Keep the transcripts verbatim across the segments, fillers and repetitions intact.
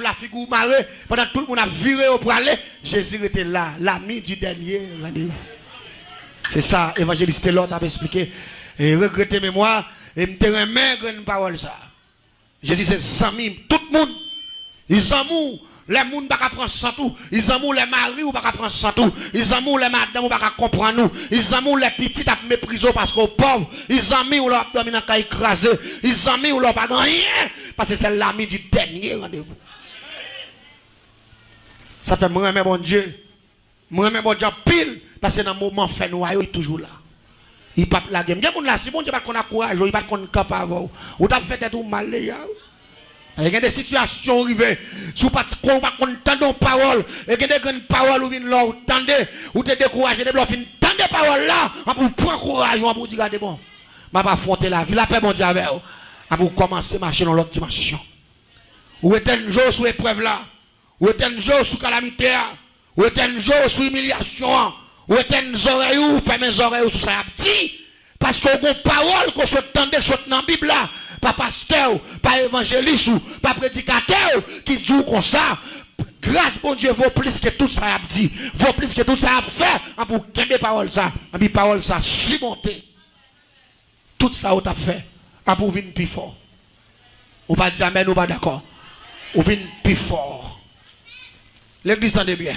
la figi w mare, pandan tout moun ap vire yo prale, Jezi rete la, l'ami du dernier rendez-vous. Se sa evanjelis Telor t ap esplike. E regrete memwa, e m te renmen grenn pawòl sa. Jezi se zanmi tout moun. Li zanmi w lè moun pa ka pran sant ou. Li zanmi w lè mari w pa ka pran sant ou. Li zanmi w lè madanm ou pa ka konprann ou. Li zanmi w lè pitit ap meprize w paske w pòv. Li zanmi w lè w ap dòmi nan kay kraze. Li zanmi w lè w pa gen anyen. Paske se l'ami du dernier rendez-vous. Sa fè m renmen Bondye. Mwen renmen Bondye anpil, paske nan moman fè nwa yo, li toujou la. Li p ap lage m. Gen moun la, si Bondye pa t konn ankouraje w, li pa t konn kanpe avè w, ou t ap fè tèt ou mal deja, wi. Paske gen de sitiyasyon ou rive, si w pa t konn, ou pa t konn tande yon pawòl, e gen de grenn pawòl ou vin lè w tande, ou te dekouraje, depi lè w fin tande pawòl la, anpi w pran kouraj ou, anpi w di, "Gade bon, m ap afwonte lavi, lapè Bondye avè w." Anpi w kòmanse mache nan lòt dimansyon. Ou etèn je w sou eprèv la. Ou etèn je w sou kalamite a. Ou etèn je w sou imilyasyon an. Ou etèn zòrèy ou, fèmen zòrèy ou sou sa y ap di. Paske w gon pawòl ke w sot tande, k sot nan Bib la, pa pastè w, pa evanjelis ou, pa predikatè w, ki di w konsa, gras Bondye vo plis ke tout sa y ap di, vo plis ke tout sa y ap fè, anpi w kenbe pawòl sa, anpi pawòl sa simonte. Tout sa ou t ap fè, anpi w vin pi fò. Ou pa di amèn, ou pa dakò. Ou vin pi fò. Legliz, tande byen.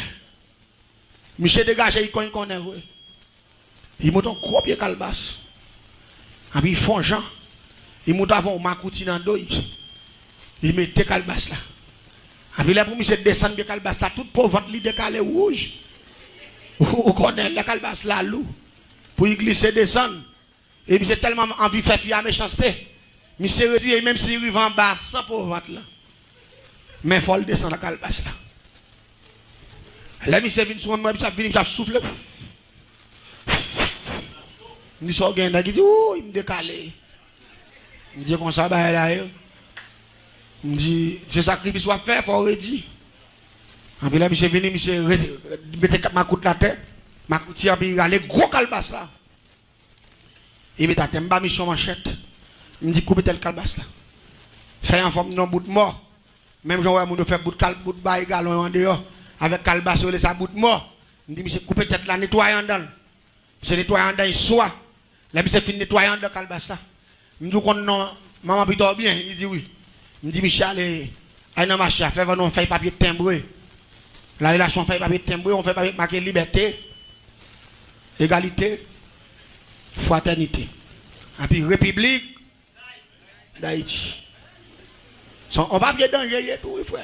Misye degaje, li konn, li konnen vre. Li monte yon gwo pye kalbas. Anpi li fè yon jan. Li monte avè yon makouti nan do l. Li mete kalbas la. Anpi lè pou misye desann pye kalbas la, tout po vant li dekale wouj. Ou, ou konnen, lè kalbas la lou, pou li glise desann, e misye tèlman anvi fè fi a mechanste, misye reziye, menm si li rive anba san po vant lan, men fò l desann nan kalbas la. Lè misye vin sou mwen, misye ap vini, misye ap soufle. M di, "Sa w gen?" Nèg li di, "Wouy, m dekale." M di, "Konsa bagay la ye?" M di, "Se sakrifis w ap fè, fò w redi." Anpi lè misye vini, misye re-, mete makout la atè, makout li, anpi li rale gwo kalbas la. Li mete atè, m ba misye yon manchèt. M di, "Koupe tèt kalbas la. Fè l an fòm yon bout mò." Menm jan w wè moun yo fè bout kal-, bout bay galon yo andeyò, avèk kalbas yo rele sa bout mò. M di, "Misye koupe tèt la, netwaye anndan l." Misye netwaye anndan l swa. Lè misye fin netwaye anndan kalbas la, m di, "Ou konn non manman pita w byen?" Li di, "Wi." M di, "Misye ale, al nan mache a, fè vann yon fèy papye tenbre." L ale l achte yon fèy papye tenbre, yon fèy papye k make libète, egalite, fratènite. Anpi repiblik Dayiti. Se yon papye danje l ye tou, wi, frè.